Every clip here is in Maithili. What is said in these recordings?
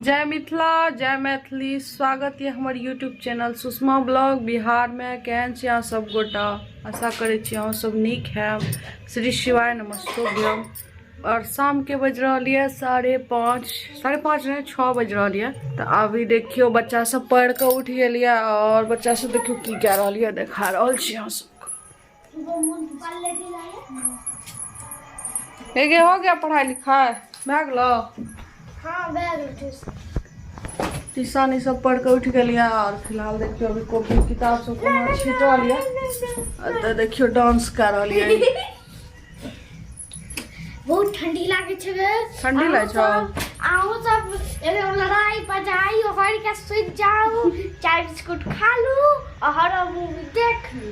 जय मिथिला जय मैथिली। स्वागत यऽ हमर यूट्यूब चैनल सुषमा ब्लॉग बिहारमे। केहन छी अहाँ सब गोटा? आशा करै छी अहाँ सब नीक हैब। श्री शिवाय नमस्तुभ्यम। और शाम के बज रहल यऽ 5:30, 5:30 नहीं 6 बज रहल यऽ। तऽ अभी देखियौ बच्चा सब पढ़ि कऽ उठि गेल यऽ और बच्चा सब देखियौ की कए रहल यऽ, देखा रहल छी अहाँ सबके। हे हो गया पढ़ाई लिखाई भए गेलो? हाँ, भए गेल। ट्यूशन ट्यूशन ई सब पढ़ के उठि गेलियै और फिलहाल देखियौ अभी कॉपी किताब सब कोना छीटल यऽ। एतऽ देखियौ डांस कए रहल यऽ। बहुत ठंडी लागे छै गे। ठंडी लागे छौ? अहूँ सब एकदम लड़ाई बजाई ओढ़ के सुति जाउ, चाय बिस्कुट खा लू और हॉरर मूवी देख लू,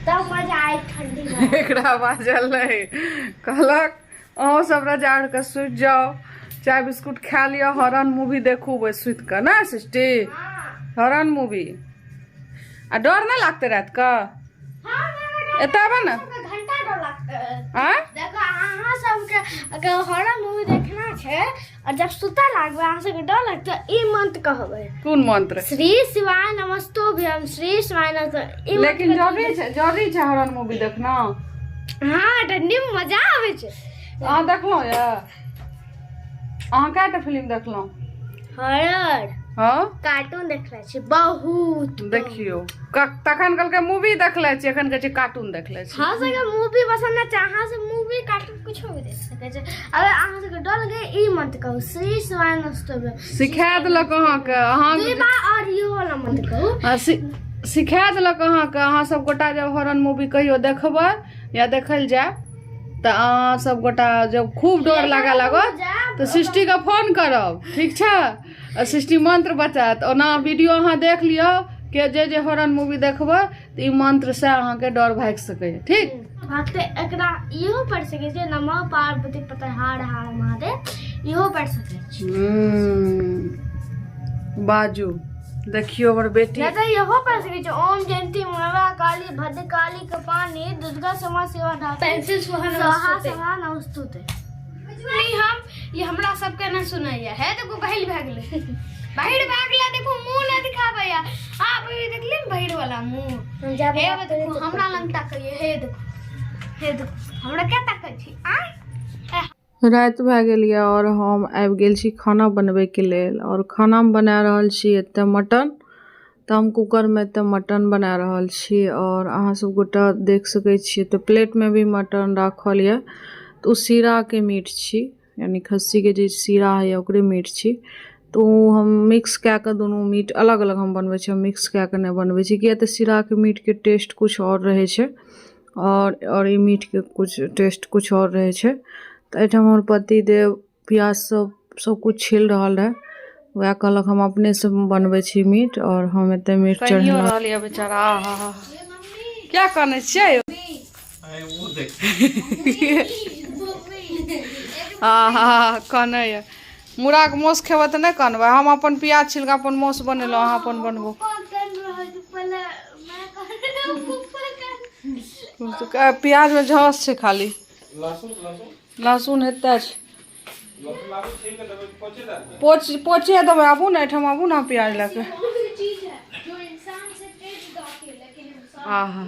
तब मजा आए ठंडी में। एकरा बाजल नहीं, कहलक अहूँ सब रजा ओढ़ के सुति जाउ, चाय बिस्कुट खा लिअ, हॉरर मूवी देखू बस सुति के ना सृष्टि? हॉरर मूवी आ डर नहीं लागते रात के? एतऽ आबऽ ने। घंटा डर लागतै। आँय? देखो अहाँ सबके अगर हॉरर मूवी देखना छै और जब सुतऽ लागबै अहाँ सबके डर लगतै, ई मंत्र कहबै। कोन मंत्र? श्री शिवाय नमस्तुभ्यम, श्री शिवाय नमस्तु। ई मंत्र। लेकिन जरूरी छै, जरूरी छै हॉरर मूवी देखना? हाँ, ठंडी में मजा आबै छै। अहाँ देखलहुँ यऽ? अहाँ कएटा फिल्म देखलहुँ? हॉरर? हाँ। कार्टून देखले छी बहुत। देखियौ तखन कहलकै मूवी देखले छी, एखन कहै छै कार्टून देखले छी। अहाँ सबके मूवी पसंद छै? अहाँ सब मूवी कार्टून कुछो भी देख सकै छै। अगर अहाँ सबके डर लगे ई मंत्र कहू, श्री शिवाय नमस्तुभ्यम। सिखा देलक अहाँके अहाँ दुई बार और इहो वाला मंत्र कहू। आ, सिखा देलक अहाँके। अहाँ सब गोटा जब हॉरर मूवी कहियो देखबै या देखल जायब तऽ अहाँ सब गोटा जब खूब डर लागऽ लागत तऽ सृष्टिके फोन करब, ठीक छै? आ सृष्टि मंत्र बचायत। ओना वीडियो अहाँ देख लिअ के जे जे हॉरर मूवी देखबै तऽ ई मंत्रसँ अहाँके डर भागि सकैए, ठीक? भागते। एकरा इहो पढ़ि सकै छियै, नमः पार्वती पते हर हर महादेव, इहो पढ़ि सकै छी। बाजू, देखियौ हमर बेटी। नहि तऽ इहो पढ़ि सकै छी, ओम जयंती मंगला काली भद्र काली कपानी दुर्गा क्षमा सेवा धात्री पेंसिल सुहा स्वाहा स्वाहा नमस्तुते। नहीं, हम ये हमरा सबके ना सुनैया है। देखो बहिर भए गेलै, बहिर भए गेलै। देखो मुंह नहि दिखाबैया। आब ई देखली ने बहिर वाला मुंह? हम जाबे हे बात करै देखो छी। हमरा लग ताकैया। हे देखो, हे देखो, हमरा क्या ताकै छी? आय। राति भए गेल यऽ आओर हम आबि गेल छी खाना बनबैके लेल आओर खानामे बना रहल छी एतऽ मटन। तऽ हम कूकरमे एतऽ मटन बना रहल छी आओर अहाँ सब गोटा देख सकै छियै तऽ प्लेटमे भी मटन राखल यऽ। तऽ ओ सीराके मीट छी, यानि खस्सीके जे सीरा होइए ओकरे मीट छी। तऽ ओ हम मिक्स कए कऽ दुनू मीट अलग अलग हम बनबै छी, हम मिक्स कए कऽ नहि बनबै छी, किएक तऽ सीराके मीटके टेस्ट किछु आओर रहै छै आओर ई मीटके किछु टेस्ट किछु आओर रहै छै। तऽ एहिठाम हमर पतिदेव प्याज सब सबकिछु छील रहल रहै, वएह कहलक हम अपनेसँ बनबै छी मीट आओर हम एते मीट चढ़ेलहुँ रहल यऽ बेचारा। आहा, क्या कानै छियै? आहा, कानै यऽ। मुराके मासु खेबै तऽ नहि कानबै? हम अपन प्याज छिल कऽ अपन मासु बनेलहुँ, अहाँ अपन बनबू। प्याजमे झस छै, खाली लहसुन हेतै छै। पोच पोचे देबै। आबू ने एहिठाम, आबू ने प्याज लए कऽ। आहा,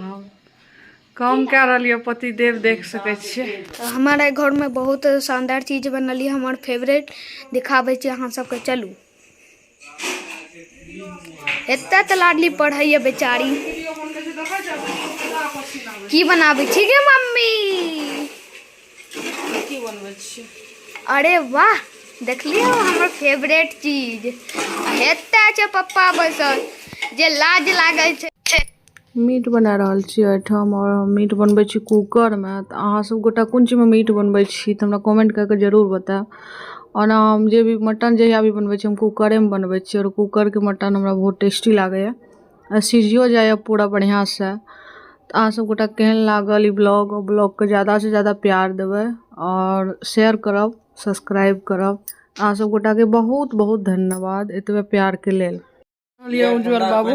काम कए रहल यऽ पतिदेव, देख सकै छियै। हमारे घर में बहुत शानदार चीज बनल है, हमर फेवरेट दिखाबै छी अहाँ सबके, चलू। एते तऽ लाडली पढ़ैया बेचारी। की बनाबै छी गे मम्मी? की बनबै छियै? अरे वाह, देखलियै हमर फेवरेट चीज। एते छै पप्पा बैसल जे लाज लागै छै। मीट बना रहल छी एहिठाम आओर हम मीट बनबै छी कूकरमे। तऽ अहाँ सब गोटा कोन चीजमे मीट बनबै छी तऽ हमरा कमेन्ट कए कऽ जरूर बतायब। ओना हम जे भी मटन जहिया भी बनबै छी, हम कूकरेमे बनबै छी आओर कूकरके मटन हमरा बहुत टेस्टी लागैए आ सिझियो जाइए पूरा बढ़िआँसँ। तऽ अहाँ सब गोटा केहन लागल ई ब्लॉग? ब्लॉगके ज्यादासँ ज्यादा प्यार देबै आओर शेयर करब, सब्सक्राइब करब। अहाँ सब गोटाके बहुत बहुत धन्यवाद एतबे प्यारके लेल। लिअ उज्जवल बाबू।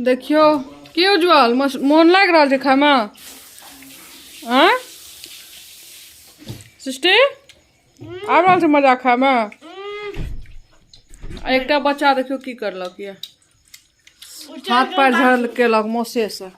देखियौ की उज्जवल, मोन लागि रहल छै खायमे? आँय? सृष्टि आबि रहल छै मजा खायमे। आ एकटा बच्चा देखियौ की करलक ये, हाथ पैर झड़ केलक मौसे से।